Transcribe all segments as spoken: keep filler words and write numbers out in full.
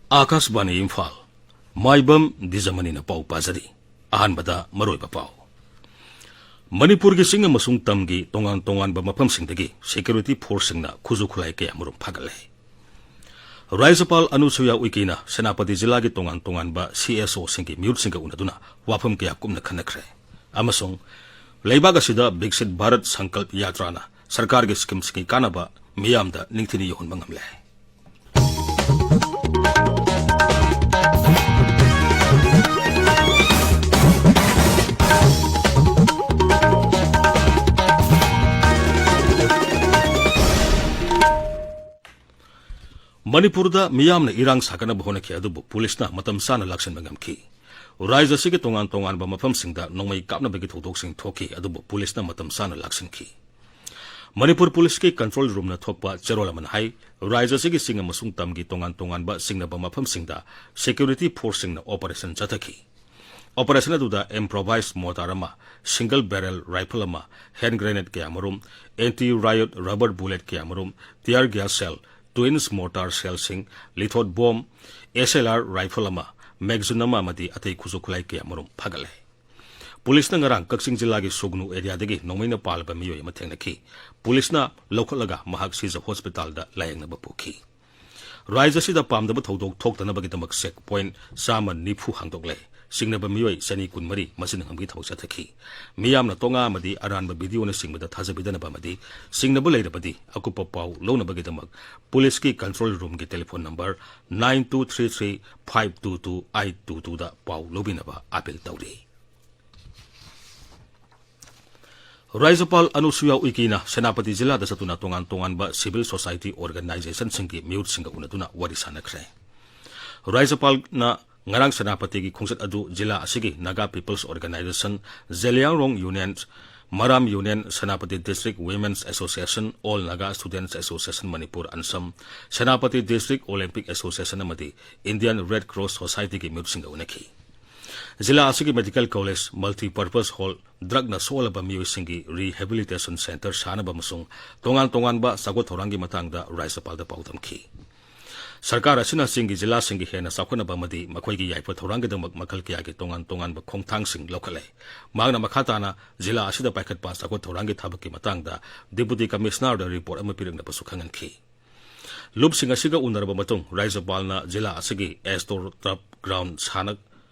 ꯑꯥꯀꯥꯁꯕꯥꯅꯤ ꯏꯝꯐꯥꯜ, ꯃꯥꯏꯕꯝ ꯗꯤꯖꯃꯅꯤꯅ ꯄꯥꯎ ꯄꯥꯖꯔꯤ꯫ ꯑꯍꯥꯟꯕꯗ ꯃꯔꯨꯑꯣꯏꯕ ꯄꯥꯎ꯫ ꯃꯅꯤꯄꯨꯔꯒꯤ ꯆꯤꯡ ꯑꯃꯁꯨꯡ ꯇꯝꯒꯤ ꯇꯣꯉꯥꯟ ꯇꯣꯉꯥꯟꯕ ꯃꯐꯝꯁꯤꯡꯗꯒꯤ ꯁꯦꯀ꯭ꯌꯨꯔꯤꯇꯤ ꯐꯣꯔꯁꯁꯤꯡꯅ ꯈꯨꯠꯁꯨ ꯈꯨꯠꯂꯥꯏ ꯀꯌꯥꯃꯔꯨꯝ ꯐꯥꯒꯠꯂꯦ꯫ ꯔꯥꯖ꯭ꯌꯄꯥꯜ ꯑꯅꯨꯁꯨꯌꯥ ꯎꯏꯀꯦꯅ ꯁꯦꯅꯥꯄꯇꯤ ꯖꯤꯂꯥꯒꯤ ꯇꯣꯉꯥꯟ ꯇꯣꯉꯥꯟꯕ ꯁꯤ ꯑꯦꯁ ꯑꯣꯁꯤꯡꯒꯤ ꯃꯤꯍꯨꯠꯁꯤꯡꯒ ꯎꯅꯗꯨꯅ ꯋꯥꯐꯝ ꯀꯌꯥ ꯀꯨꯞꯅ ꯈꯟꯅꯈ꯭ꯔꯦ꯫ ꯑꯃꯁꯨꯡ ꯂꯩꯕꯥꯛ ꯑꯁꯤꯗ ꯕꯤꯛꯁꯤꯠ ꯚꯥꯔꯠ ꯁꯪꯀꯜꯞ ꯌꯥꯇ꯭ꯔꯥꯅ ꯁꯔꯀꯥꯔꯒꯤ ꯁ꯭ꯀꯤꯝꯁꯤꯡꯒꯤ ꯀꯥꯟꯅꯕ ꯃꯤꯌꯥꯝꯗ ꯅꯤꯡꯊꯤꯅ ꯌꯧꯍꯟꯕ ꯉꯝꯂꯦ꯫ ꯃꯅꯤꯄꯨꯔꯗ ꯃꯤꯌꯥꯝꯅ ꯏꯔꯥꯡ ꯁꯥꯒꯠꯅꯕ ꯍꯣꯠꯅꯈꯤ, ꯑꯗꯨꯕꯨ ꯄꯨꯂꯤꯁꯅ ꯃꯇꯝ ꯆꯥꯅ ꯂꯥꯛꯁꯤꯟꯕ ꯉꯝꯈꯤ꯫ ꯔꯥꯖ꯭ꯌ ꯑꯁꯤꯒꯤ ꯇꯣꯉꯥꯟ ꯇꯣꯉꯥꯟꯕ ꯃꯐꯝꯁꯤꯡꯗ ꯅꯣꯡꯃꯩ ꯀꯥꯞꯅꯕꯒꯤ ꯊꯧꯗꯣꯛꯁꯤꯡ ꯊꯣꯛꯈꯤ, ꯑꯗꯨꯕꯨ ꯄꯨꯂꯤꯁꯅ ꯃꯇꯝ ꯆꯥꯅ ꯂꯥꯛꯁꯤꯟꯈꯤ꯫ ꯃꯅꯤꯄꯨꯔ ꯄꯨꯂꯤꯁꯀꯤ ꯀꯟꯇ꯭ꯔꯣꯜ ꯔꯨꯝꯅ ꯊꯣꯛꯄ ꯆꯦꯔꯣꯜ ꯑꯃꯅ ꯍꯥꯏ, ꯔꯥꯖ꯭ꯌ ꯑꯁꯤꯒꯤ ꯆꯤꯡ ꯑꯃꯁꯨꯡ ꯇꯝꯒꯤ ꯇꯣꯉꯥꯟ ꯇꯣꯉꯥꯟꯕ ꯆꯤꯡꯅꯕ ꯃꯐꯝꯁꯤꯡꯗ ꯁꯦꯀ꯭ꯌꯨꯔꯤꯇꯤ ꯐꯣꯔꯁꯁꯤꯡꯅ ꯑꯣꯄꯔꯦꯁꯟ ꯆꯠꯊꯈꯤ꯫ ꯑꯣꯄꯔꯦꯁꯟ ꯑꯗꯨꯗ ꯏꯝꯄ꯭ꯔꯣꯚꯥꯏꯖ ꯃꯣꯔꯇꯥꯔ ꯑꯃ, ꯁꯤꯡꯒꯜ ꯕꯦꯔꯦꯜ ꯔꯥꯏꯐꯜ ꯑꯃ, ꯍꯦꯟ ꯒ꯭ꯔꯦꯅꯦꯗ ꯀꯌꯥꯃꯔꯨꯝ, ꯑꯦꯟꯇꯤ ꯔꯥꯏꯌꯣꯠ ꯔꯕꯔ ꯕꯨꯂꯦꯠ ꯀꯌꯥꯃꯔꯨꯝ, ꯇꯤꯌꯔ ꯒ꯭ꯌꯥꯁ ꯁꯦꯜ, ꯇ꯭ꯋꯤꯟꯁ ꯃꯣꯔꯇꯥꯔ ꯁꯦꯜꯁꯤꯡ, ꯂꯤꯊꯣꯠ ꯕꯣꯝ, ꯑꯦꯁ ꯑꯦꯜ ꯑꯥꯔ ꯔꯥꯏꯐꯜ ꯑꯃ, ꯃꯦꯒꯖꯤꯟ ꯑꯃ ꯑꯃꯗꯤ ꯑꯇꯩ ꯈꯨꯠꯁꯨ ꯈꯨꯠꯂꯥꯏ ꯀꯌꯥꯃꯔꯨꯝ ꯐꯥꯒꯠꯂꯦ꯫ ꯄꯨꯂꯤꯁꯅ ꯉꯔꯥꯡ ꯀꯛꯆꯤꯡ ꯖꯤꯂꯥꯒꯤ ꯁꯨꯒꯅꯨ ꯑꯦꯔꯤꯌꯥꯗꯒꯤ ꯅꯣꯡꯃꯩꯅ ꯄꯥꯜꯂꯕ ꯃꯤꯑꯣꯏ ꯑꯃ ꯊꯦꯡꯅꯈꯤ꯫ ꯄꯨꯂꯤꯁꯅ ꯂꯧꯈꯠꯂꯒ ꯃꯍꯥꯛ ꯁꯤꯖ ꯍꯣꯁꯄꯤꯇꯥꯜꯗ ꯂꯥꯌꯦꯡꯅꯕ ꯄꯨꯈꯤ꯫ ꯔꯥꯖ꯭ꯌ ꯑꯁꯤꯗ ꯄꯥꯝꯗꯕ ꯊꯧꯗꯣꯛ ꯊꯣꯛꯇꯅꯕꯒꯤꯗꯃꯛ ꯆꯦꯛ ꯄꯣꯏꯟꯠ ꯆꯥꯝꯃ ꯅꯤꯐꯨ ꯍꯥꯡꯗꯣꯛꯂꯦ꯫ ꯆꯤꯡꯅꯕ ꯃꯤꯑꯣꯏ ꯆꯅꯤ ꯀꯨꯟꯃꯔꯤ ꯃꯁꯤꯅ ꯉꯝꯈꯤ ꯊꯕꯛ ꯆꯠꯊꯈꯤ꯫ ꯃꯤꯌꯥꯝꯅ ꯇꯣꯉꯥ ꯑꯃꯗꯤ ꯑꯔꯥꯟꯕ ꯚꯤꯗꯤꯑꯣꯅꯆꯤꯡꯕꯗ ꯊꯥꯖꯕꯤꯗꯅꯕ ꯑꯃꯗꯤ ꯆꯤꯡꯅꯕ ꯂꯩꯔꯕꯗꯤ ꯑꯀꯨꯞꯄ ꯄꯥꯎ ꯂꯧꯅꯕꯒꯤꯗꯃꯛ ꯄꯨꯂꯤꯁꯀꯤ ꯀꯟꯇ꯭ꯔꯣꯜ ꯔꯨꯝꯒꯤ telephone number nine two three three five two two eight two ꯇꯨꯗ ꯄꯥꯎ ꯂꯧꯕꯤꯅꯕ ꯑꯥꯄꯤꯜ ꯇꯧꯔꯤ꯫ ꯔꯥꯖ꯭ꯌꯄꯥꯜ ꯑꯅꯨꯁꯨꯌꯥ ꯎꯏꯀꯦꯅ ꯁꯦꯅꯥꯄꯇꯤ ꯖꯤꯂꯥꯗ ꯆꯠꯇꯨꯅ ꯇꯣꯉꯥꯟ ꯇꯣꯉꯥꯟꯕ ꯁꯤꯚꯤꯜ ꯁꯣꯁꯥꯏꯇꯤ ꯑꯣꯔꯒꯅꯥꯏꯖꯦꯁꯟꯁꯤꯡꯒꯤ ꯃꯤꯍꯨꯠꯁꯤꯡꯒ ꯎꯅꯗꯨꯅ ꯋꯥꯔꯤ ꯁꯥꯟꯅꯈ꯭ꯔꯦ꯫ ꯔꯥꯖ꯭ꯌꯄꯥꯜꯅ ꯉꯔꯥꯡ ꯁꯦꯅꯥꯄꯇꯤꯒꯤ ꯈꯣꯡꯆꯠ ꯑꯗꯨ ꯖꯤꯂꯥ ꯑꯁꯤꯒꯤ Naga peoples organisation, Zeliangrong union, Maram union, Senapati district women's association, all Naga students association Manipur ꯑꯟꯁꯝ, ꯁꯦꯅꯥꯄꯇꯤ ꯗꯤꯁꯇ꯭ꯔꯤꯛ ꯑꯣꯂꯤꯝꯄꯤꯛ ꯑꯦꯁꯣꯁꯤꯌꯦꯁꯟ ꯑꯃꯗꯤ ꯏꯟꯗꯤꯌꯟ ꯔꯦꯗ ꯀ꯭ꯔꯣꯁ ꯁꯣꯁꯥꯏꯇꯤꯒꯤ ꯃꯤꯍꯨꯠꯁꯤꯡꯒ ꯎꯅꯈꯤ꯫ ꯖꯤꯂꯥ ꯑꯁꯤꯒꯤ ꯃꯦꯗꯤꯀꯦꯜ ꯀꯣꯂꯦꯖ, ꯃꯜꯇꯤꯄꯔꯄꯁ ꯍꯣꯜ, ꯗ꯭ꯔꯒꯅ ꯁꯣꯛꯍꯜꯂꯕ ꯃꯤꯑꯣꯏꯁꯤꯡꯒꯤ ꯔꯤꯍꯦꯕꯤꯂꯤꯇꯦꯁꯟ ꯁꯦꯟꯇꯔ ꯁꯥꯅꯕ ꯑꯃꯁꯨꯡ ꯇꯣꯉꯥꯟ ꯇꯣꯉꯥꯟꯕ ꯆꯥꯎꯈꯠ ꯊꯧꯔꯥꯡꯒꯤ ꯃꯇꯥꯡꯗ ꯔꯥꯖ꯭ꯌꯄꯥꯜꯗ ꯄꯥꯎꯗꯝꯈꯤ꯫ ꯁꯔꯀꯥꯔ ꯑꯁꯤꯅ ꯆꯤꯡꯒꯤ ꯖꯤꯂꯥꯁꯤꯡꯒꯤ ꯍꯦꯟꯅ ꯆꯥꯎꯈꯠꯅꯕ ꯑꯃꯗꯤ ꯃꯈꯣꯏꯒꯤ ꯌꯥꯏꯐ ꯊꯧꯔꯥꯡꯒꯤꯗꯃꯛ ꯃꯈꯜ ꯀꯌꯥꯒꯤ ꯇꯣꯉꯥꯟ ꯇꯣꯉꯥꯟꯕ ꯈꯣꯡꯊꯥꯡꯁꯤꯡ ꯂꯧꯈꯠꯂꯦ꯫ ꯃꯍꯥꯛꯅ ꯃꯈꯥ ꯇꯥꯅ ꯖꯤꯂꯥ ꯑꯁꯤꯗ ꯄꯥꯏꯈꯠꯄ ꯆꯥꯎꯈꯠ ꯊꯧꯔꯥꯡꯒꯤ ꯊꯕꯛꯀꯤ ꯃꯇꯥꯡꯗ Deputy Commissionerꯗ report ꯑꯃ ꯄꯤꯔꯛꯅꯕꯁꯨ ꯈꯪꯍꯟꯈꯤ꯫ ꯂꯨꯞꯁꯤꯡ ꯑꯁꯤꯒ ꯎꯅꯔꯕ ꯃꯇꯨꯡ, ꯔꯥꯖ꯭ꯌꯄꯥꯜꯅ ꯖꯤꯂꯥ ꯑꯁꯤꯒꯤ Astor Turf Ground ꯁꯥꯟꯅ-,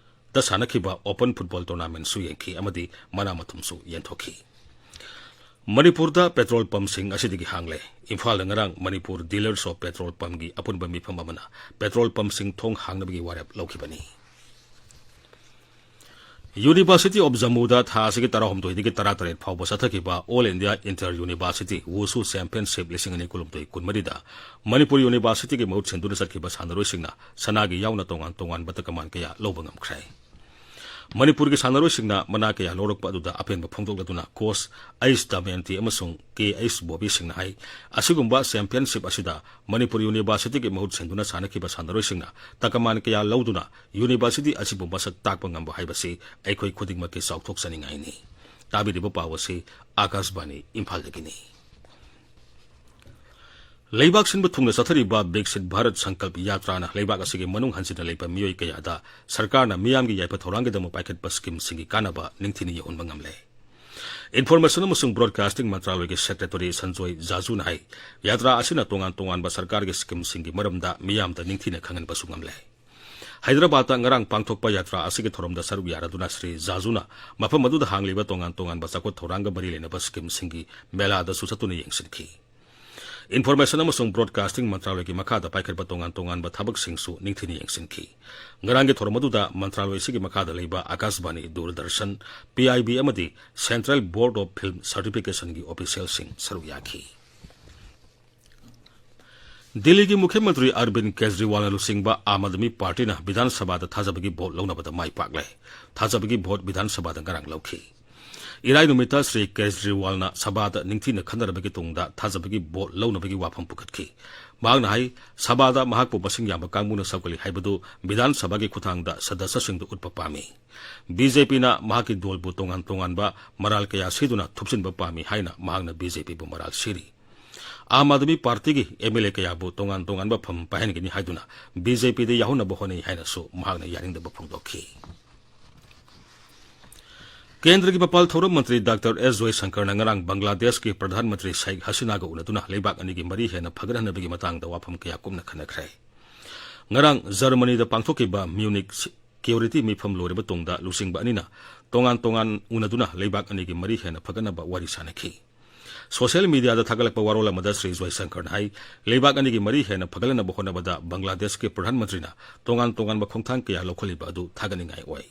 ꯗ ꯁꯥꯟꯅꯈꯤꯕ open football tournamentꯁꯨ ꯌꯦꯡꯈꯤ ꯑꯃꯗꯤ ꯃꯅꯥ ꯃꯊꯨꯝꯁꯨ ꯌꯦꯟꯊꯣꯛꯈꯤ꯫ ꯃꯅꯤꯄꯨꯔꯗ petrol pumpꯁꯤꯡ ꯑꯁꯤꯗꯒꯤ ꯍꯥꯡꯂꯦ꯫ ꯏꯝꯐꯥꯜꯗ ꯉꯔꯥꯡ Manipur Dealers of Petrol Pumpꯒꯤ ꯑꯄꯨꯟꯕ ꯃꯤꯐꯝ ꯑꯃꯅ petrol pumpꯁꯤꯡ ꯊꯣꯡ ꯍꯥꯡꯅꯕꯒꯤ ꯋꯥꯔꯦꯞ ꯂꯧꯈꯤꯕꯅꯤ꯫ University of Jammuꯗ ꯊꯥ ꯑꯁꯤꯒꯤ ꯇꯔꯥꯍꯨꯝꯗꯣꯏꯗꯒꯤ ꯇꯔꯥꯇꯔꯦꯠ ꯐꯥꯎꯕ ꯆꯠꯊꯈꯤꯕ All India Inter University Wushu Championship ꯂꯤꯁꯤꯡ ꯑꯅꯤ ꯀꯨꯟꯍꯨꯝꯗꯣꯏ ꯀꯨꯟꯃꯔꯤꯗ ꯃꯅꯤꯄꯨꯔ Universityꯒꯤ ꯃꯍꯨꯠ ꯁꯤꯟꯗꯨꯅ ꯆꯠꯈꯤꯕ ꯁꯥꯟꯅꯔꯣꯏꯁꯤꯡꯅ ꯁꯅꯥꯒꯤ ꯌꯥꯎꯅ ꯇꯣꯉꯥꯟ ꯇꯣꯉꯥꯟꯕ ꯇꯀꯃꯥꯟ ꯀꯌꯥ ꯂꯧꯕ ꯉꯝꯈ꯭ꯔꯦ꯫ ꯃꯅꯤꯄꯨꯔꯒꯤ ꯁꯥꯟꯅꯔꯣꯏꯁꯤꯡꯅ ꯃꯅꯥ ꯀꯌꯥ ꯂꯧꯔꯛꯄ ꯑꯗꯨꯗ ꯑꯄꯦꯟꯕ ꯐꯣꯡꯗꯣꯛꯂꯗꯨꯅ coach H Damayanti ꯑꯃꯁꯨꯡ K H Bobby ꯁꯤꯡꯅ ꯍꯥꯏ, ꯑꯁꯤꯒꯨꯝꯕ championship ꯑꯁꯤꯗ ꯃꯅꯤꯄꯨꯔ Universityꯒꯤ ꯃꯍꯨꯠ ꯁꯤꯟꯗꯨꯅ ꯁꯥꯟꯅꯈꯤꯕ ꯁꯥꯟꯅꯔꯣꯏꯁꯤꯡꯅ ꯇꯀꯃꯥꯟ ꯀꯌꯥ ꯂꯧꯗꯨꯅ University ꯑꯁꯤꯕꯨ ꯃꯁꯛ ꯇꯥꯛꯄ ꯉꯝꯕ ꯍꯥꯏꯕꯁꯤ ꯑꯩꯈꯣꯏ ꯈꯨꯗꯤꯡꯃꯛꯀꯤ ꯆꯥꯎꯊꯣꯛꯆꯅꯤꯡꯉꯥꯏꯅꯤ꯫ ꯇꯥꯕꯤꯔꯤꯕ ꯄꯥꯎ ꯑꯁꯤ ꯑꯥꯀꯥꯁꯕꯥꯅꯤ ꯏꯝꯐꯥꯜꯗꯒꯤꯅꯤ꯫ ꯂꯩꯕꯥꯛ ꯁꯤꯟꯕ ꯊꯨꯡꯅ ꯆꯠꯊꯔꯤꯕ ꯕꯤꯛꯁꯤꯠ ꯚꯥꯔꯠ ꯁꯪꯀꯜꯞ ꯌꯥꯇ꯭ꯔꯥꯅ ꯂꯩꯕꯥꯛ ꯑꯁꯤꯒꯤ ꯃꯅꯨꯡ ꯍꯟꯖꯤꯟꯅ ꯂꯩꯕ ꯃꯤꯑꯣꯏ ꯀꯌꯥꯗ ꯁꯔꯀꯥꯔꯅ ꯃꯤꯌꯥꯝꯒꯤ ꯌꯥꯏꯐ ꯊꯧꯔꯥꯡꯒꯤꯗꯃꯛ ꯄꯥꯏꯈꯠꯄ scheme ꯁꯤꯡꯒꯤ ꯀꯥꯟꯅꯕ ꯅꯤꯡꯊꯤꯅ ꯌꯧꯍꯟꯕ ꯉꯝꯂꯦ꯫ Information ꯑꯃꯁꯨꯡ Broadcasting ꯃꯟꯇ꯭ꯔꯥꯂꯣꯏꯒꯤ Secretary ꯁꯟꯖꯣꯏ ꯖꯥꯖꯨꯅ ꯍꯥꯏ, ꯌꯥꯇ꯭ꯔꯥ ꯑꯁꯤꯅ ꯇꯣꯉꯥꯟ ꯇꯣꯉꯥꯟꯕ ꯁꯔꯀꯥꯔꯒꯤ scheme ꯁꯤꯡꯒꯤ ꯃꯔꯝꯗ ꯃꯤꯌꯥꯝꯗ ꯅꯤꯡꯊꯤꯅ ꯈꯪꯍꯟꯕꯁꯨ ꯉꯝꯂꯦ꯫ ꯍꯩꯗ꯭ꯔꯕꯥꯗꯇ ꯉꯔꯥꯡ ꯄꯥꯡꯊꯣꯛꯄ ꯌꯥꯇ꯭ꯔꯥ ꯑꯁꯤꯒꯤ ꯊꯧꯔꯝꯗ ꯁꯔꯨꯛ ꯌꯥꯔꯗꯨꯅ ꯁ꯭ꯔꯤ ꯖꯥꯖꯨꯅ ꯃꯐꯝ ꯑꯗꯨꯗ ꯍꯥꯡꯂꯤꯕ ꯇꯣꯉꯥꯟ ꯇꯣꯉꯥꯟꯕ ꯆꯥꯎꯈꯠ ꯊꯧꯔꯥꯡꯒ ꯃꯔꯤ ꯂꯩꯅꯕ scheme ꯁꯤꯡꯒꯤ ꯃꯦꯂꯥꯗꯁꯨ ꯆꯠꯇꯨꯅ ꯌꯦꯡꯁꯤꯟꯈꯤ꯫ Information ꯑꯃꯁꯨꯡ Broadcasting ꯃꯟꯇ꯭ꯔꯥꯂꯣꯏꯒꯤ ꯃꯈꯥꯗ ꯄꯥꯏꯈꯠꯄ ꯇꯣꯉꯥꯟ ꯇꯣꯉꯥꯟꯕ ꯊꯕꯛꯁꯤꯡꯁꯨ ꯅꯤꯡꯊꯤꯅ ꯌꯦꯡꯁꯤꯟꯈꯤ꯫ ꯉꯔꯥꯡꯒꯤ ꯊꯧꯔꯝ ꯑꯗꯨꯗ ꯃꯟꯇ꯭ꯔꯥꯂꯣꯏ ꯑꯁꯤꯒꯤ ꯃꯈꯥꯗ ꯂꯩꯕ ꯑꯥꯀꯥꯁꯕꯥꯅꯤ, ꯗꯨꯔꯗꯔꯁꯟ, P I B ꯑꯃꯗꯤ Central Board of Film Certificationꯒꯤ officialꯁꯤꯡ ꯁꯔꯨꯛ ꯌꯥꯈꯤ꯫ ꯗꯤꯜꯂꯤꯒꯤ ꯃꯨꯈ꯭ꯌ ꯃꯟꯇ꯭ꯔꯤ ꯑꯔꯕꯤꯟ ꯀꯦꯖ꯭ꯔꯤꯋꯥꯜꯅ ꯂꯨꯆꯤꯡꯕ ꯑꯥꯝ ꯑꯥꯗꯃꯤ ꯄꯥꯔꯇꯤꯅ ꯕꯤꯙꯥꯟ ꯁꯚꯥꯗ ꯊꯥꯖꯕꯒꯤ ꯚꯣꯠ ꯂꯧꯅꯕꯗ ꯃꯥꯏ ꯄꯥꯛꯂꯦ꯫ ꯊꯥꯖꯕꯒꯤ ꯚꯣꯠ ꯕꯤꯙꯥꯟ ꯁꯚꯥꯗ ꯉꯔꯥꯡ ꯂꯧꯈꯤ꯫ ꯏꯔꯥꯏ ꯅꯨꯃꯤꯠꯇ ꯁ꯭ꯔꯤ ꯀꯦꯖ꯭ꯔꯤꯋꯥꯜꯅ ꯁꯚꯥꯗ ꯅꯤꯡꯊꯤꯅ ꯈꯟꯅꯔꯕꯒꯤ ꯇꯨꯡꯗ ꯊꯥꯖꯕꯒꯤ ꯚꯣꯠ ꯂꯧꯅꯕꯒꯤ ꯋꯥꯐꯝ ꯄꯨꯈꯠꯈꯤ꯫ ꯃꯍꯥꯛꯅ ꯍꯥꯏ, ꯁꯚꯥꯗ ꯃꯍꯥꯛꯄꯨ ꯃꯁꯤꯡ ꯌꯥꯝꯕ ꯀꯥꯡꯕꯨꯅ ꯁꯧꯒꯠꯂꯤ ꯍꯥꯏꯕꯗꯨ ꯕꯤꯙꯥꯟ ꯁꯚꯥꯒꯤ ꯈꯨꯠꯊꯥꯡꯗ ꯁꯗꯁ꯭ꯌꯁꯤꯡꯗ ꯎꯠꯄ ꯄꯥꯝꯃꯤ꯫ ꯕꯤ ꯖꯦ ꯄꯤꯅ ꯃꯍꯥꯛꯀꯤ ꯗꯣꯜꯕꯨ ꯇꯣꯉꯥꯟ ꯇꯣꯉꯥꯟꯕ ꯃꯔꯥꯜ ꯀꯌꯥ ꯁꯤꯗꯨꯅ ꯊꯨꯞꯆꯤꯟꯕ ꯄꯥꯝꯃꯤ ꯍꯥꯏꯅ ꯃꯍꯥꯛꯅ ꯕꯤ ꯖꯦ ꯄꯤꯕꯨ ꯃꯔꯥꯜ ꯁꯤꯔꯤ꯫ ꯑꯥꯝ ꯑꯥꯗꯃꯤ ꯄꯥꯔꯇꯤꯒꯤ ꯑꯦꯝ ꯑꯦꯜ ꯑꯦ ꯀꯌꯥꯕꯨ ꯇꯣꯉꯥꯟ ꯇꯣꯉꯥꯟꯕ ꯐꯝ ꯄꯥꯏꯍꯟꯒꯅꯤ ꯍꯥꯏꯗꯨꯅ ꯕꯤ ꯖꯦ ꯄꯤꯗ ꯌꯥꯎꯍꯟꯅꯕ ꯍꯣꯠꯅꯩ ꯍꯥꯏꯅꯁꯨ ꯃꯍꯥꯛꯅ ꯌꯥꯅꯤꯡꯗꯕ ꯐꯣꯡꯗꯣꯛꯈꯤ꯫ ꯀꯦꯟꯗ꯭ꯔꯒꯤ ꯃꯄꯥꯜ ꯊꯧꯔꯝ ꯃꯟꯇ꯭ꯔꯤ ꯗꯥꯛꯇꯔ ꯑꯦꯁ ꯖꯣꯏꯁꯪꯀꯔꯅ ꯉꯔꯥꯡ ꯕꯪꯒ꯭ꯂꯥꯗꯦꯁꯀꯤ ꯄ꯭ꯔꯙꯥꯟ ꯃꯟꯇ꯭ꯔꯤ ꯁꯦꯈ ꯍꯁꯤꯅꯥꯒ ꯎꯅꯗꯨꯅ ꯂꯩꯕꯥꯛ ꯑꯅꯤꯒꯤ ꯃꯔꯤ ꯍꯦꯟꯅ ꯐꯒꯠꯍꯟꯅꯕꯒꯤ ꯃꯇꯥꯡꯗ ꯋꯥꯐꯝ ꯀꯌꯥ ꯀꯨꯞꯅ ꯈꯟꯅꯈ꯭ꯔꯦ꯫ ꯉꯔꯥꯡ ꯖꯔꯃꯅꯤꯗ ꯄꯥꯡꯊꯣꯛꯈꯤꯕ ꯃ꯭ꯌꯨꯅꯤꯛ ꯁꯤꯀ꯭ꯌꯨꯔꯤꯇꯤ ꯃꯤꯐꯝ ꯂꯣꯏꯔꯕ ꯇꯨꯡꯗ ꯂꯨꯆꯤꯡꯕ ꯑꯅꯤꯅ ꯇꯣꯉꯥꯟ ꯇꯣꯉꯥꯟ ꯎꯅꯗꯨꯅ ꯂꯩꯕꯥꯛ ꯑꯅꯤꯒꯤ ꯃꯔꯤ ꯍꯦꯟꯅ ꯐꯒꯠꯅꯕ ꯋꯥꯔꯤ ꯁꯥꯅꯈꯤ꯫ ꯁꯣꯁꯤꯌꯦꯜ ꯃꯤꯗꯤꯌꯥꯗ ꯊꯥꯒꯠꯂꯛꯄ ꯋꯥꯔꯣꯜ ꯑꯃꯗ ꯁ꯭ꯔꯤ ꯖꯣꯏꯁꯪꯀꯔꯅ ꯍꯥꯏ, ꯂꯩꯕꯥꯛ ꯑꯅꯤꯒꯤ ꯃꯔꯤ ꯍꯦꯟꯅ ꯐꯒꯠꯍꯟꯅꯕ ꯍꯣꯠꯅꯕꯗ ꯕꯪꯒ꯭ꯂꯥꯗꯦꯁꯀꯤ ꯄ꯭ꯔꯙꯥꯟ ꯃꯟꯇ꯭ꯔꯤꯅ ꯇꯣꯉꯥꯟ ꯇꯣꯉꯥꯟꯕ ꯈꯣꯡꯊꯥꯡ ꯀꯌꯥ ꯂꯧꯈꯠꯂꯤꯕ ꯑꯗꯨ ꯊꯥꯒꯠꯅꯤꯡꯉꯥꯏ ꯑꯣꯏ꯫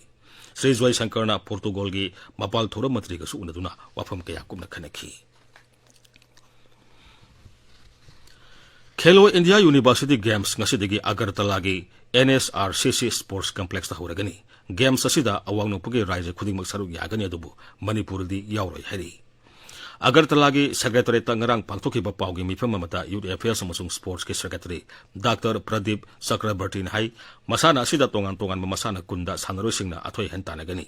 ꯁ꯭ꯔꯤ ꯖꯣꯏꯁꯪꯀꯔꯅ ꯄꯣꯔꯇꯨꯒꯜꯒꯤ ꯃꯄꯥꯜ ꯊꯧꯔꯝ ꯃꯟꯇ꯭ꯔꯤꯒꯁꯨ ꯎꯅꯗꯨꯅ ꯋꯥꯐꯝ ꯀꯌꯥ ꯀꯨꯞꯅ ꯈꯟꯅꯈꯤ꯫ ꯈꯦꯂꯣ ꯏꯟꯗꯤꯌꯥ ꯌꯨꯅꯤꯚꯔꯁꯤꯇꯤ ꯒꯦꯝꯁ ꯉꯁꯤꯗꯒꯤ ꯑꯒꯔꯇꯂꯥꯒꯤ ꯑꯦꯟ ꯑꯦꯁ ꯑꯥꯔ ꯁꯤ ꯁꯤ ꯁ꯭ꯄꯣꯔꯠꯁ ꯀꯝꯄ꯭ꯂꯦꯛꯁꯇ ꯍꯧꯔꯒꯅꯤ꯫ ꯒꯦꯝꯁ ꯑꯁꯤꯗ ꯑꯋꯥꯡ ꯅꯣꯡꯄꯣꯛꯀꯤ ꯔꯥꯏꯖ꯭ꯌ ꯈꯨꯗꯤꯡꯃꯛ ꯁꯔꯨꯛ ꯌꯥꯒꯅꯤ, ꯑꯗꯨꯕꯨ ꯃꯅꯤꯄꯨꯔꯗꯤ ꯌꯥꯎꯔꯣꯏ ꯍꯥꯏꯔꯤ꯫ ꯑꯒꯔꯇꯂꯥꯒꯤ ꯁꯦꯀ꯭ꯔꯦꯇꯔꯤꯌꯦꯠꯇ ꯉꯔꯥꯡ ꯄꯥꯡꯊꯣꯛꯈꯤꯕ ꯄꯥꯎꯒꯤ ꯃꯤꯐꯝ ꯑꯃꯗ ꯌꯨꯠ ꯑꯦꯐꯤꯌꯔꯁ ꯑꯃꯁꯨꯡ ꯁ꯭ꯄꯣꯔꯠꯁꯀꯤ ꯁꯦꯀ꯭ꯔꯦꯇꯔꯤ ꯗꯥꯛꯇꯔ ꯄ꯭ꯔꯗꯤꯞ ꯆꯀ꯭ꯔꯕꯔꯇꯤꯅ ꯍꯥꯏ, ꯃꯁꯥꯟꯅ ꯑꯁꯤꯗ ꯇꯣꯉꯥꯟ ꯇꯣꯉꯥꯟꯕ ꯃꯁꯥꯟꯅ ꯀꯨꯟꯗ ꯁꯥꯟꯅꯔꯣꯏꯁꯤꯡꯅ ꯑꯊꯣꯏ ꯑꯍꯦꯟ ꯇꯥꯟꯅꯒꯅꯤ꯫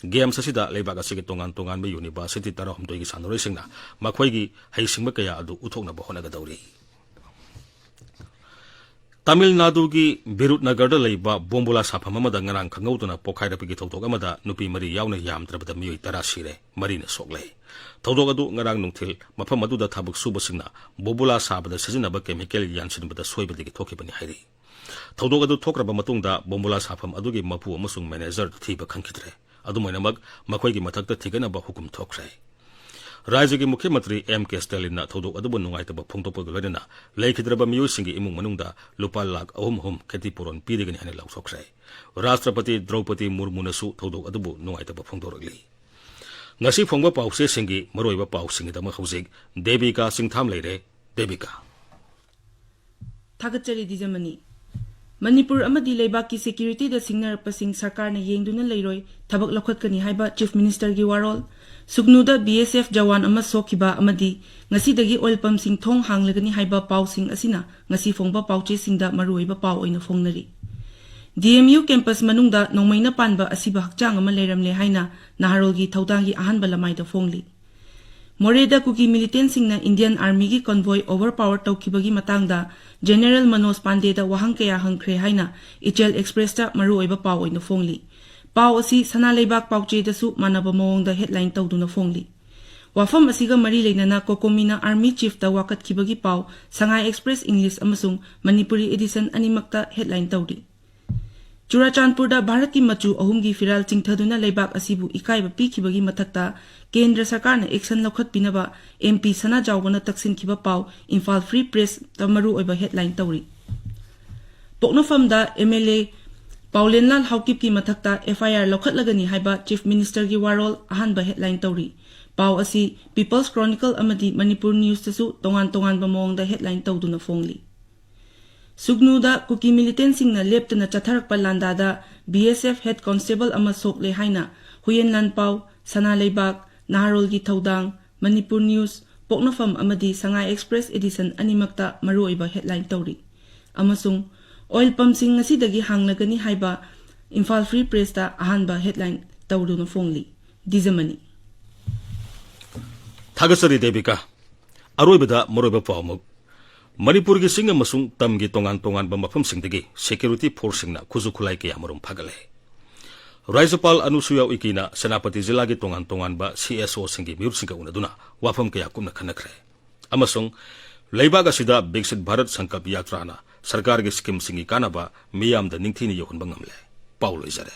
ꯒꯦꯝꯁ ꯑꯁꯤꯗ ꯂꯩꯕꯥꯛ ꯑꯁꯤꯒꯤ ꯇꯣꯉꯥꯟ ꯇꯣꯉꯥꯟꯕ ꯌꯨꯅꯤꯚꯔꯁꯤꯇꯤ ꯇꯔꯥꯍꯨꯝꯗꯣꯏꯒꯤ ꯁꯥꯟꯅꯔꯣꯏꯁꯤꯡꯅ ꯃꯈꯣꯏꯒꯤ ꯍꯩꯁꯤꯡꯕ ꯀꯌꯥ ꯑꯗꯨ ꯎꯠꯊꯣꯛꯅꯕ ꯍꯣꯠꯅꯒꯗꯧꯔꯤ꯫ ꯇꯥꯃꯤꯜ ꯅꯥꯗꯨꯒꯤ ꯕꯤꯔꯨꯠꯅꯒꯔꯗ ꯂꯩꯕ ꯕꯣꯝꯕꯨꯂꯥ ꯁꯥꯐꯝ ꯑꯃꯗ ꯉꯔꯥꯡ ꯈꯪꯍꯧꯗꯅ ꯄꯣꯈꯥꯏꯔꯛꯄꯒꯤ ꯊꯧꯗꯣꯛ ꯑꯃꯗ ꯅꯨꯄꯤ ꯃꯔꯤ ꯌꯥꯎꯅ ꯌꯥꯝꯗ꯭ꯔꯕꯗ ꯃꯤꯑꯣꯏ ꯇꯔꯥ ꯁꯤꯔꯦ, ꯃꯔꯤꯅ ꯁꯣꯛꯂꯦ꯫ ꯊꯧꯗꯣꯛ ꯑꯗꯨ ꯉꯔꯥꯡ ꯅꯨꯡꯊꯤꯜ ꯃꯐꯝ ꯑꯗꯨꯗ ꯊꯕꯛ ꯁꯨꯕꯁꯤꯡꯅ ꯕꯣꯝꯕꯨꯂꯥ ꯁꯥꯕꯗ ꯁꯤꯖꯤꯟꯅꯕ ꯀꯦꯃꯤꯀꯦꯜ ꯌꯥꯟꯁꯤꯟꯕꯗ ꯁꯣꯏꯕꯗꯒꯤ ꯊꯣꯛꯈꯤꯕꯅꯤ ꯍꯥꯏꯔꯤ꯫ ꯊꯧꯗꯣꯛ ꯑꯗꯨ ꯊꯣꯛꯈ꯭ꯔꯕ ꯃꯇꯨꯡꯗ ꯕꯣꯝꯕꯨꯂꯥ ꯁꯥꯐꯝ ꯑꯗꯨꯒꯤ ꯃꯄꯨ ꯑꯃꯁꯨꯡ ꯃꯦꯅꯦꯖꯔ ꯊꯤꯕ ꯈꯪꯈꯤꯗ꯭ꯔꯦ꯫ ꯑꯗꯨꯝ ꯑꯣꯏꯅꯃꯛ, ꯃꯈꯣꯏꯒꯤ ꯃꯊꯛꯇ ꯊꯤꯒꯠꯅꯕ ꯍꯨꯀꯨꯝ ꯊꯣꯛꯈ꯭ꯔꯦ꯫ ꯔꯥꯖ꯭ꯌꯒꯤ ꯃꯨꯈ꯭ꯌ ꯃꯟꯇ꯭ꯔꯤ ꯑꯦꯝ ꯀꯦ ꯁ꯭ꯇꯦꯂꯤꯟꯅ ꯊꯧꯗꯣꯛ ꯑꯗꯨꯕꯨ ꯅꯨꯡꯉꯥꯏꯇꯕ ꯐꯣꯡꯗꯣꯛꯄꯒ ꯂꯣꯏꯅꯅ ꯂꯩꯈꯤꯗ꯭ꯔꯕ ꯃꯤꯑꯣꯏꯁꯤꯡꯒꯤ ꯏꯃꯨꯡ ꯃꯅꯨꯡꯗ ꯂꯨꯄꯥ ꯂꯥꯈ ꯑꯍꯨꯝ ꯑꯍꯨꯝ ꯈꯦꯇꯤꯄꯨꯔꯣꯟ ꯄꯤꯔꯒꯅꯤ ꯍꯥꯏꯅ ꯂꯥꯎꯊꯣꯛꯈ꯭ꯔꯦ꯫ ꯔꯥꯁꯇ꯭ꯔꯄꯇꯤ ꯗ꯭ꯔꯧꯄꯗꯤ ꯃꯨꯔꯃꯨꯅꯁꯨ ꯊꯧꯗꯣꯛ ꯑꯗꯨꯕꯨ ꯅꯨꯡꯉꯥꯏꯇꯕ ꯐꯣꯡꯗꯣꯔꯛꯂꯤ꯫ ꯉꯁꯤ ꯐꯣꯡꯕ ꯄꯥꯎꯆꯦꯁꯤꯡꯒꯤ ꯃꯔꯨꯑꯣꯏꯕ ꯄꯥꯎꯁꯤꯡꯒꯤꯗꯃꯛ ꯍꯧꯖꯤꯛ ꯗꯦꯕꯤꯀꯥ ꯆꯤꯡꯊꯥꯝ ꯂꯩꯔꯦ꯫ ꯗꯦꯕꯤꯀꯥ꯫ ꯊꯥꯒꯠꯆꯔꯤ ꯗꯤꯖꯃꯅꯤ꯫ ꯃꯅꯤꯄꯨꯔ ꯑꯃꯗꯤ ꯂꯩꯕꯥꯛꯀꯤ ꯁꯦꯀ꯭ꯌꯨꯔꯤꯇꯤꯗ ꯁꯤꯡꯅꯔꯛꯄꯁꯤꯡ ꯁꯔꯀꯥꯔꯅ ꯌꯦꯡꯗꯨꯅ ꯂꯩꯔꯣꯏ, ꯊꯕꯛ ꯂꯧꯈꯠꯀꯅꯤ ꯍꯥꯏꯕ ꯆꯤꯐ ꯃꯤꯅꯤꯁꯇꯔꯒꯤ ꯋꯥꯔꯣꯜ꯫ ꯁꯨꯒꯅꯨꯗ ꯕꯤ ꯑꯦꯁ ꯑꯦꯐ ꯖꯋꯥꯟ ꯑꯃ ꯁꯣꯛꯈꯤꯕ ꯑꯃꯗꯤ ꯉꯁꯤꯗꯒꯤ ꯑꯣꯏꯜ ꯄꯝꯁꯤꯡ ꯊꯣꯡ ꯍꯥꯡꯂꯒꯅꯤ ꯍꯥꯏꯕ ꯄꯥꯎꯁꯤꯡ ꯑꯁꯤꯅ ꯉꯁꯤ ꯐꯣꯡꯕ ꯄꯥꯎꯆꯦꯁꯤꯡꯗ ꯃꯔꯨꯑꯣꯏꯕ ꯄꯥꯎ ꯑꯣꯏꯅ ꯐꯣꯡꯅꯔꯤ꯫ ꯗꯤ ꯑꯦꯝ ꯌꯨ ꯀꯦꯝꯄꯁ ꯃꯅꯨꯡꯗ ꯅꯣꯡꯃꯩꯅ ꯄꯥꯟꯕ ꯑꯁꯤꯕ ꯍꯛꯆꯥꯡ ꯑꯃ ꯂꯩꯔꯝꯂꯦ ꯍꯥꯏꯅ ꯅꯍꯥꯔꯣꯜꯒꯤ ꯊꯧꯗꯥꯡꯒꯤ ꯑꯍꯥꯟꯕ ꯂꯃꯥꯏꯗ ꯐꯣꯡꯂꯤ꯫ ꯃꯣꯔꯦꯗ ꯀꯨꯀꯤ ꯃꯤꯂꯤꯇꯦꯟꯁꯤꯡꯅ ꯏꯟꯗꯤꯌꯟ ꯑꯥꯔꯃꯤꯒꯤ ꯀꯣꯟꯚꯣꯏ ꯑꯣꯚꯔ ꯄꯥꯋꯔ ꯇꯧꯈꯤꯕꯒꯤ ꯃꯇꯥꯡꯗ ꯖꯦꯅꯦꯔꯦꯜ ꯃꯅꯣꯖ ꯄꯥꯟꯗꯦꯗ ꯋꯥꯍꯪ ꯀꯌꯥ ꯍꯪꯈ꯭ꯔꯦ ꯍꯥꯏꯅ ꯏꯆꯦꯜ ꯑꯦꯛꯁꯄ꯭ꯔꯦꯁꯇ ꯃꯔꯨꯑꯣꯏꯕ ꯄꯥꯎ ꯑꯣꯏꯅ ꯐꯣꯡꯂꯤ꯫ ꯄꯥꯎ ꯑꯁꯤ ꯁꯅꯥ ꯂꯩꯕꯥꯛ ꯄꯥꯎꯆꯦꯗꯁꯨ ꯃꯥꯟꯅꯕ ꯃꯑꯣꯡꯗ ꯍꯦꯗꯂꯥꯏꯟ ꯇꯧꯗꯨꯅ ꯐꯣꯡꯂꯤ꯫ ꯋꯥꯐꯝ ꯑꯁꯤꯒ ꯃꯔꯤ ꯂꯩꯅꯅ ꯀꯣꯀꯣꯃꯤꯅ ꯑꯥꯔꯃꯤ ꯆꯤꯐꯇ ꯋꯥꯀꯠꯈꯤꯕꯒꯤ ꯄꯥꯎ ꯁꯉꯥꯏ ꯑꯦꯛꯁꯄ꯭ꯔꯦꯁ ꯏꯪꯂꯤꯁ ꯑꯃꯁꯨꯡ ꯃꯅꯤꯄꯨꯔꯤ ꯑꯦꯗꯤꯁꯟ ꯑꯅꯤꯃꯛꯇ ꯍꯦꯗꯂꯥꯏꯟ ꯇꯧꯔꯤ꯫ ꯆꯨꯔꯥꯆꯥꯟꯄꯨꯔꯗ ꯚꯥꯔꯠꯀꯤ ꯃꯆꯨ ꯑꯍꯨꯝꯒꯤ ꯐꯤꯔꯥꯜ ꯆꯤꯡꯊꯗꯨꯅ ꯂꯩꯕꯥꯛ ꯑꯁꯤꯕꯨ ꯏꯀꯥꯏꯕ ꯄꯤꯈꯤꯕꯒꯤ ꯃꯊꯛꯇ ꯀꯦꯟꯗ꯭ꯔ ꯁꯔꯀꯥꯔꯅ ꯑꯦꯛꯁꯟ ꯂꯧꯈꯠꯄꯤꯅꯕ ꯑꯦꯝ ꯄꯤ ꯁꯅꯥꯖꯥꯎꯕꯅ ꯇꯛꯁꯤꯟꯈꯤꯕ ꯄꯥꯎ ꯏꯝꯐꯥꯜ ꯐ꯭ꯔꯤ ꯄ꯭ꯔꯦꯁꯇ ꯃꯔꯨꯑꯣꯏꯕ ꯍꯦꯗꯂꯥꯏꯟ ꯇꯧꯔꯤ꯫ ꯄꯣꯛꯅꯐꯝꯗ ꯑꯦꯝ ꯑꯦꯜ ꯑꯦ ꯄꯥꯎꯂꯦꯟꯂꯥꯜ ꯍꯥꯎꯀꯤꯞꯀꯤ ꯃꯊꯛꯇ ꯑꯦꯐ ꯑꯥꯏ ꯑꯥꯔ ꯂꯧꯈꯠꯂꯒꯅꯤ ꯍꯥꯏꯕ ꯆꯤꯐ ꯃꯤꯅꯤꯁꯇꯔꯒꯤ ꯋꯥꯔꯣꯜ ꯑꯍꯥꯟꯕ ꯍꯦꯗꯂꯥꯏꯟ ꯇꯧꯔꯤ꯫ ꯄꯥꯎ ꯑꯁꯤ ꯄꯤꯄꯜꯁ ꯀ꯭ꯔꯣꯅꯤꯀꯜ ꯑꯃꯗꯤ ꯃꯅꯤꯄꯨꯔ ꯅ꯭ꯌꯨꯁꯇꯁꯨ ꯇꯣꯉꯥꯟ ꯇꯣꯉꯥꯟꯕ ꯃꯑꯣꯡꯗ ꯍꯦꯗꯂꯥꯏꯟ ꯇꯧꯗꯨꯅ ꯐꯣꯡꯂꯤ꯫ ꯁꯨꯒꯅꯨꯗ ꯀꯨꯀꯤ ꯃꯤꯂꯤꯇꯦꯟꯁꯤꯡꯅ ꯂꯦꯞꯇꯅ ꯆꯠꯊꯔꯛꯄ ꯂꯥꯟꯗꯥꯗ ꯕꯤ ꯑꯦꯁ ꯑꯦꯐ ꯍꯦꯗ ꯀꯣꯟꯁꯇꯦꯕꯜ ꯑꯃ ꯁꯣꯛꯂꯦ ꯍꯥꯏꯅ ꯍꯨꯌꯦꯟ ꯂꯥꯟꯄꯥꯎ, ꯁꯅꯥ ꯂꯩꯕꯥꯛ, ꯅꯍꯥꯔꯣꯜꯒꯤ ꯊꯧꯗꯥꯡ, ꯃꯅꯤꯄꯨꯔ ꯅ꯭ꯌꯨꯁ, ꯄꯣꯛꯅꯐꯝ ꯑꯃꯗꯤ ꯁꯉꯥꯏ ꯑꯦꯛꯁꯄ꯭ꯔꯦꯁ ꯑꯦꯗꯤꯁꯟ ꯑꯅꯤꯃꯛꯇ ꯃꯔꯨꯑꯣꯏꯕ ꯍꯦꯗꯂꯥꯏꯟ ꯇꯧꯔꯤ꯫ ꯑꯃꯁꯨꯡ ꯑꯣꯏꯜ ꯄꯝꯁꯤꯡ ꯉꯁꯤꯗꯒꯤ ꯍꯥꯡꯂꯒꯅꯤ ꯍꯥꯏꯕ ꯏꯝꯐꯥꯜ ꯐ꯭ꯔꯤ ꯄ꯭ꯔꯦꯁꯇ ꯑꯍꯥꯟꯕ ꯍꯦꯗꯂꯥꯏꯟ ꯇꯧꯗꯨꯅ ꯐꯣꯡꯂꯤ꯫ ꯗꯤꯖꯃꯅꯤ꯫ ꯊꯥꯒꯠꯆꯔꯤ ꯗꯦꯕꯤꯀꯥ꯫ ꯑꯔꯣꯏꯕꯗ ꯃꯔꯨꯑꯣꯏꯕ ꯄꯥꯎ ꯑꯃꯨꯛ꯫ ꯃꯅꯤꯄꯨꯔꯒꯤ ꯆꯤꯡ ꯑꯃꯁꯨꯡ ꯇꯝꯒꯤ ꯇꯣꯉꯥꯟ ꯇꯣꯉꯥꯟꯕ ꯃꯐꯝꯁꯤꯡꯗꯒꯤ ꯁꯦꯀ꯭ꯌꯨꯔꯤꯇꯤ ꯐꯣꯔꯁꯁꯤꯡꯅ ꯈꯨꯠꯁꯨ ꯈꯨꯠꯂꯥꯏ ꯀꯌꯥꯃꯔꯨꯝ ꯐꯥꯒꯠꯂꯦ꯫ ꯔꯥꯖ꯭ꯌꯄꯥꯜ ꯑꯅꯨꯁꯨꯌꯥ ꯎꯏꯀꯦꯅ ꯁꯦꯅꯥꯄꯇꯤ ꯖꯤꯂꯥꯒꯤ ꯇꯣꯉꯥꯟ ꯇꯣꯉꯥꯟꯕ ꯁꯤ ꯑꯦꯁ ꯑꯣꯁꯤꯡꯒꯤ ꯃꯤꯍꯨꯠꯁꯤꯡꯒ ꯎꯅꯗꯨꯅ ꯋꯥꯐꯝ ꯀꯌꯥ ꯀꯨꯞꯅ ꯈꯟꯅꯈ꯭ꯔꯦ꯫ ꯑꯃꯁꯨꯡ ꯂꯩꯕꯥꯛ ꯑꯁꯤꯗ ꯕꯤꯛꯁꯤꯠ ꯚꯥꯔꯠ ꯁꯪꯀꯜꯞ ꯌꯥꯇ꯭ꯔꯥꯅ ꯁꯔꯀꯥꯔꯒꯤ ꯁ꯭ꯀꯤꯝꯁꯤꯡꯒꯤ ꯀꯥꯟꯅꯕ ꯃꯤꯌꯥꯝꯗ ꯅꯤꯡꯊꯤꯅ ꯌꯧꯍꯟꯕ ꯉꯝꯂꯦ꯫ ꯄꯥꯎ ꯂꯣꯏꯖꯔꯦ꯫